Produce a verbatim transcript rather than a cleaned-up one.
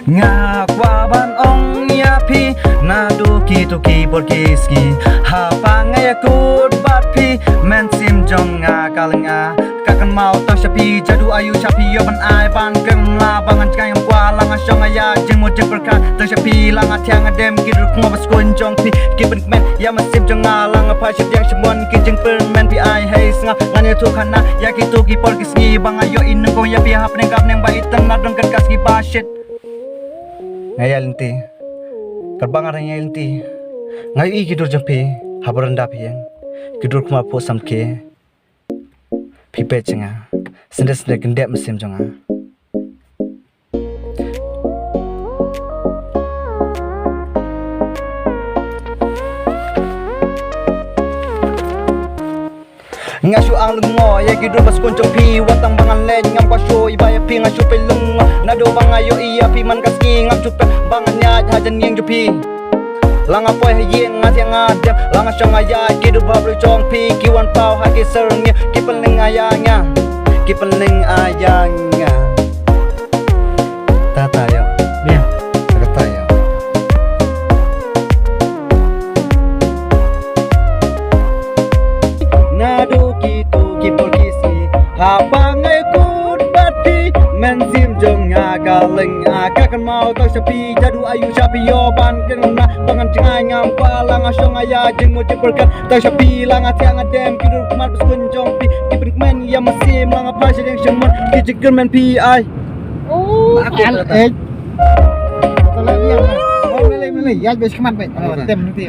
Nga kwah ban ong ïa phi, naduh kito ki por ki sngi, haba nga ïakut bad phi, mynsiem jong nga ka lynga. Ka kynmaw tang sha phi, jadu aïu sha phi, ïoh ban ai ban kren la, ba ngan jngai ngam kwah la, nga shong nga ïa jingmut jingpyrkhat tang sha phi, la nga thiah nga dem ki dur kynmaw ba skun jong phi ki pynkmen ïa mynsiem jong nga, la nga phai shaphrang shaphrang ki jingpyrmen phi ai hei sngap, ngan ïathuh khana ïa kito ki por ki sngi ba nga ïohi nyngkong ïa phi hapdeng ka bneng ba itynnad, don kan ka sngi ba shit. Nga ïaid lynti, katba nga dang ïaid lynti, nga ïohi ki dur jong phi ha baranda phi ïeng, ki dur kynmaw phuh samrkhie. Phi peit sha nga, sngewdep sngewdep kyndep mynsiem jong nga. Nga shu ang lyngngoh ïa ki dur ba skun jong phi, wat tang ba ngan leit ngam kwah shuh ïa ba ïa phi, nga shu peit lyngngoh naduh ba nga ïohi ïa phi man ka sngi, ngam shu peit ba ngan ïaid hajan ïing jong phi. La nga poi ha ïing nga thiah nga dem, la nga shong nga ïaid, ki dur bhabriew jong phi ki wan paw ha ki syrngiew, ki pynlyngngoh ïa nga, ki pynlyngngoh ïa nga. Tata ïa. Ïa. Tata ïa. Naduh kito ki por ki sngi, haba nga ïakut bad phi, mynsiem jong nga ka lynga, ka kynmaw tang sha phi, jadu aïu sha phi, ïoh ban kren na, ba ngan jngai ngam kwah la, nga shong nga ïa jingmut jingpyrkhat tang sha phi, la nga thiah nga dem ki dur kynmaw ba skun jong phi ki pynkmen ïa mynsiem, la nga phai shaphrang shaphrang ki jingkyrmen phi ai. Oh, al ej. Tala biang. Oh, mele mele. Ya, bes kemat baik. Tem nanti.